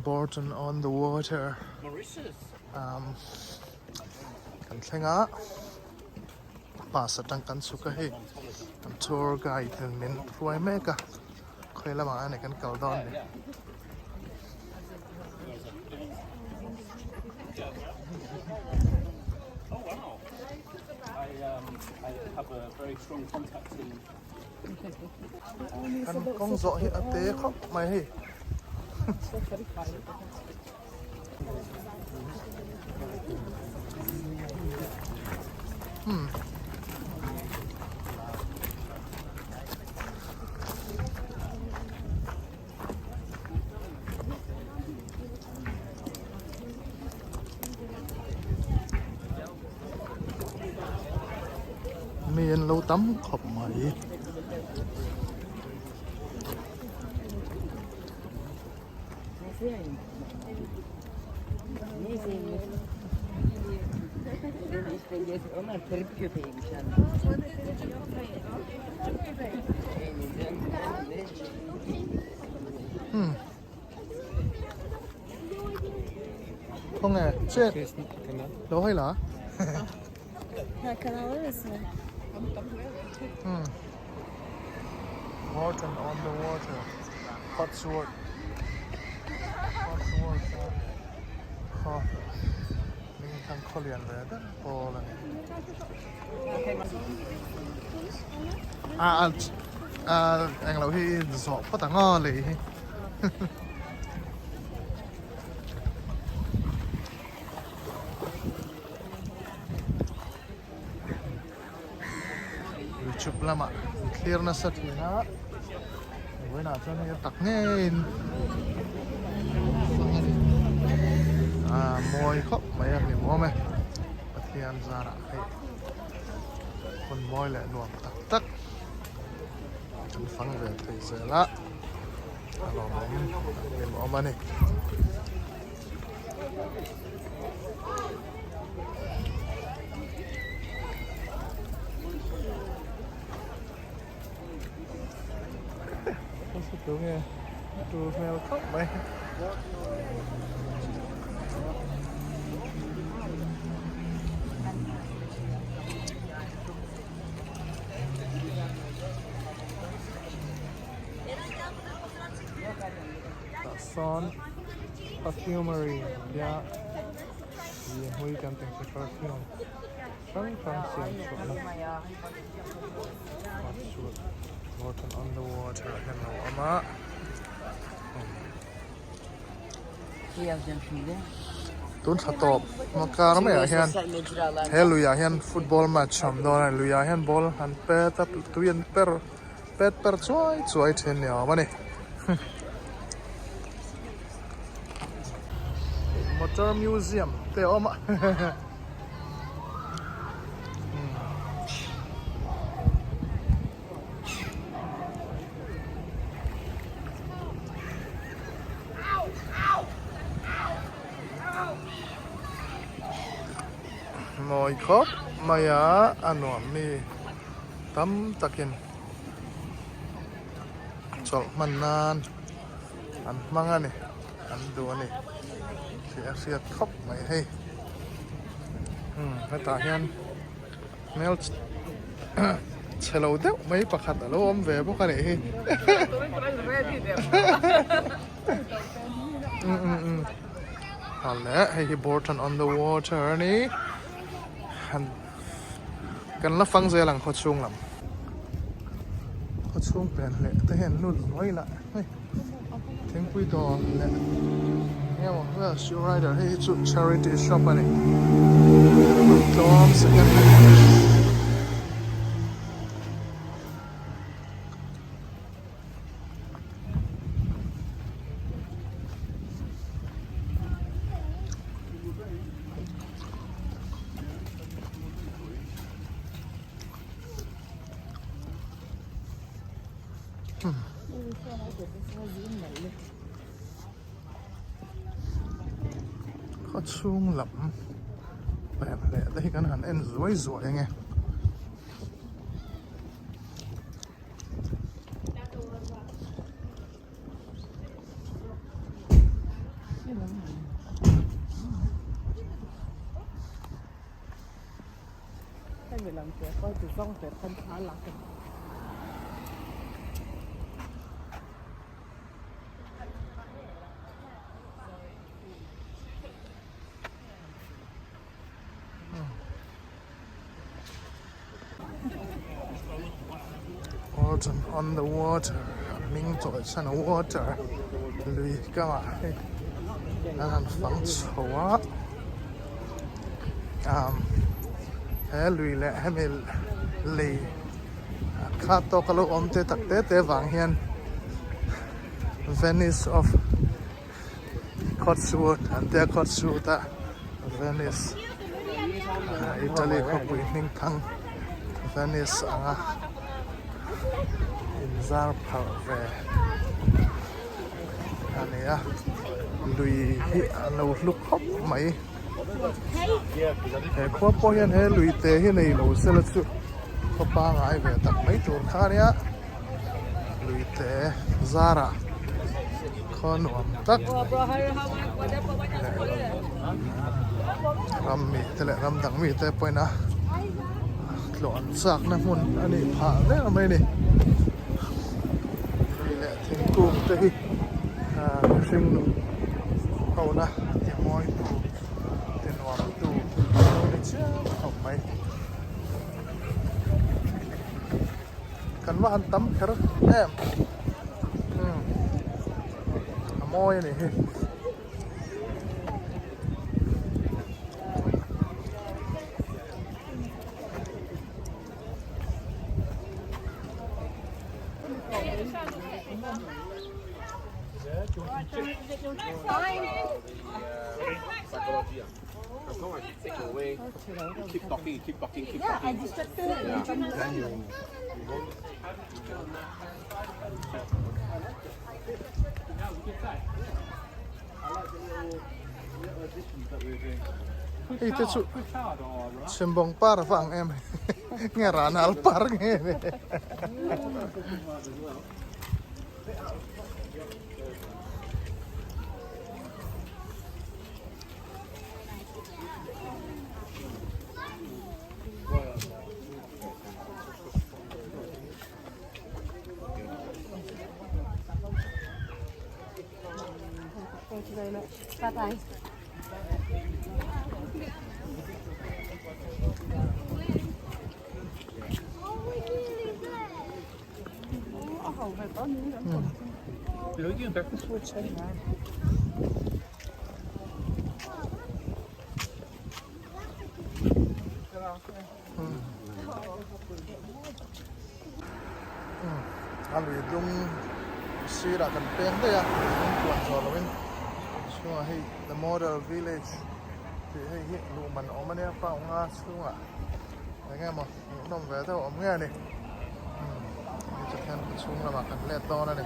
Bourton on the water umm kan thleng a bus atang kan chhuk a hei kan tour guide in min hruai mek a khawi lamah a ni kan kal dawn ni. Kan kawng zawh hi a te khawp mai hei. Hmm. Mi an lo tam khawp mai. Hmm. Khawnge chet lo hawi la. Hmm. Water on the water. Cotswold. Cotswold khaw hming khan khaw lian ve ber pawl a ni. A a englo hi zawh phawt ang aw lei hi. YouTube lamah thlir nasa thin a vawiinah chuan hei a tak ngeiin a mawi khawp mai a hlimawm e Pathian zarah hei hun mawi leh nuam tak tak kan fang ve thei zel a a lawmawm a hlimawm a ni. Tunge tur hmel khawp mai. Tah sawn perfumery tia ih hmui kan tih ang chi perfume hrang hrang siam chhuah na water on the water ah hian a lo awm a tun thla tawp hmakar maiah hian he luiah hian football match a awm dawn a luiah hian ball an pet a tui an per pet per chuai chuai thin ni awm a ni. Motor museum te a awm a Mawi khawp mai a a nuam mi tam takin chawlh hman nan an hmang a ni an duh a ni tih a hriat khawp mai hei umm hetah hian hmel chhe lo deuh mai pakhat a lo awm ve bawk a nih hi umm umm umm a leh hei hi Bourton on the water a ni kan la fang zel ang khaw chhung lam khaw chhung pen leh te hian lut mai lah hei thingpui dawr leh eng emaw vel shoe rider hei hi chu charity shop a ni tlawm second hand. Khaw chhung lam pem leh te hi kan han en zuai zuai ange. Autumn on the water a hming chawih chhan a water lui kamah hei an han fang chho a umm he lui leh hemi lei kha tawk a lo awm te tak te te vang hian Venice of Cotswold an tia Cotswold a Venice Italy khawpui hming thang Venice anga inzar pharh ve a ni a lui hi a lo hlu khawp mai he khua pawh hian he lui te hi nei lo sela chu khaw pangai ve tak mai tur kha a nia. Luite zarah khaw nuam tak leh ram mite leh ram dang mite pawhin a tlawh an chakna hmun a nih phah ber mai a ni. Lui leh thingkung te hi mihring nun hona ti mawitu ti nuamtu a lo ni chiang khawp mai. Kan va han tam kher em umm a mawi a nih hi. Hei te chu chhimbawng par a va ang em nge ranal par nge ni. Thank you very much. Bye bye. A lui dum sirah kan peng daih a lui dum tluan zawh lovin chhungah hei the model village tih hei hi luh man awm a nia paunga chhungah eng emaw hmuhnawm ve deuh a awm ngei a ni hei chu khian khaw chhung lamah kan let dawn a ni.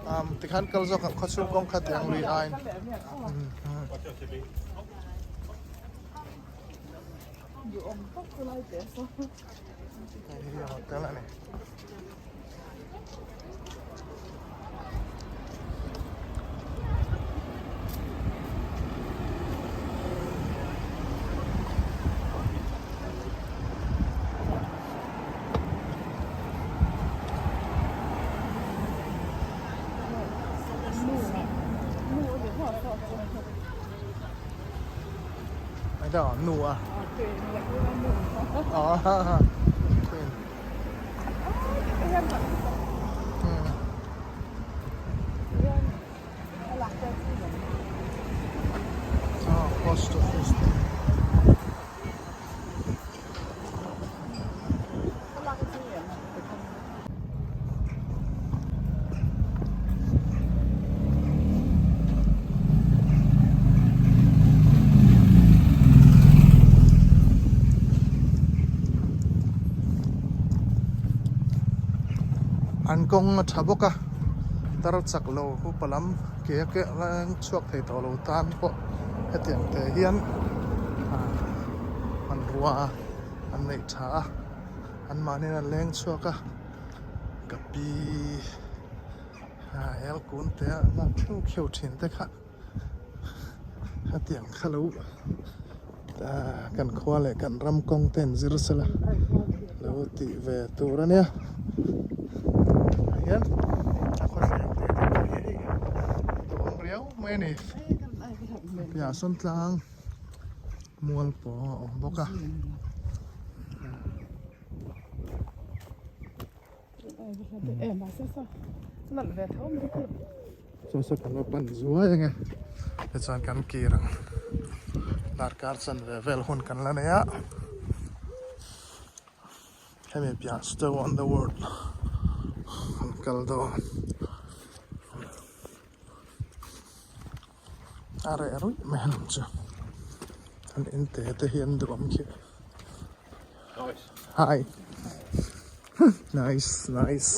Um, tikhan kal zawk ang khawchhung kawng kha tiang lui aiin. Hei hi hotel a ni. Nu a Post office te. An kawng a tha bawk a tar chak lo upa lam ke a keh reng chhuak thei tawh lo tan pawh hetiang te hian hmanrua an neih tha a an mahni in an leng chhuak a ka pi. Hel kun te a lak theuh kheuh thin te kha hetiang kha lo kan khua leh kan ram kawng te an zir sela lo tih ve tur a nia ah hian a khawthleng te te pawh hi hei duhawm riau mai a ni piah sawn tlang mual pawng a awm bawk a. Saw saw kan va pan zuai ange tichuan kan kir ang darkar chanve vel hun kan la nei a hemi piah stow on the world an kal dawn a reh ruih mai a lang chu an in te te hi an duhawm khi. Hi. Nice, nice.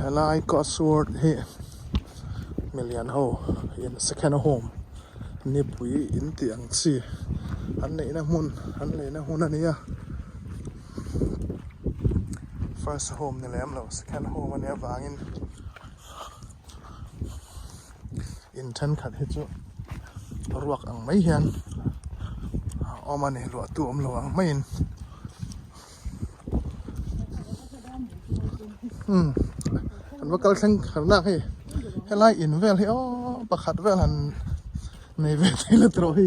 Helai Cotswold hi milian ho in second home nipui in tih ang chi an neihna hmun an neihna hmun a nia. First home ni lem lo second home a nih avangin in thenkhat hi chu ruak ang mai hian a awm a ni luah tu awm lo ang maiin umm kan va kal thleng kher nak hei helai in vel hi aw pakhat vel han nei ve thei la tawh hi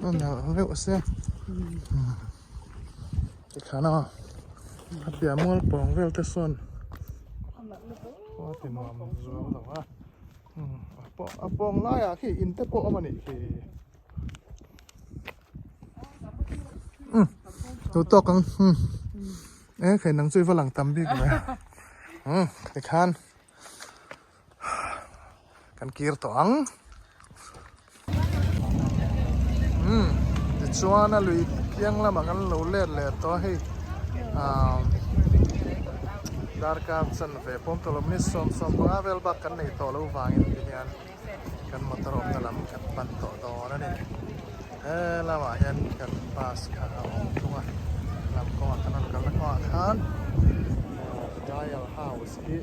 a nalh reuh sia tikhan a a piah mual pawng vel te sawn khua ti nuam zual lo a a pawng laiah khi in te pawh a awm a nih khi umm tu tawk ang umm e kei nang chu i va lang tam bik mai umm tikhan. Kan kir tawh ang. Umm tichuan a lui piang lamah kan lo let leh tawh a hei ahh darkar chanve pawm tawh lo minute 75 vel bak kan nei tawh lo vangin ti hian kan motor awmna lam kan pan tawh dawn a ni. He lamah hian kan bus kha a awm thung a lam kawngah kan rawn kalna kawngah khan dial house hi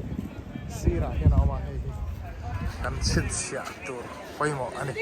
sirah hian a awm a hei hi kan chhinchhiah tur pawimawh a ni.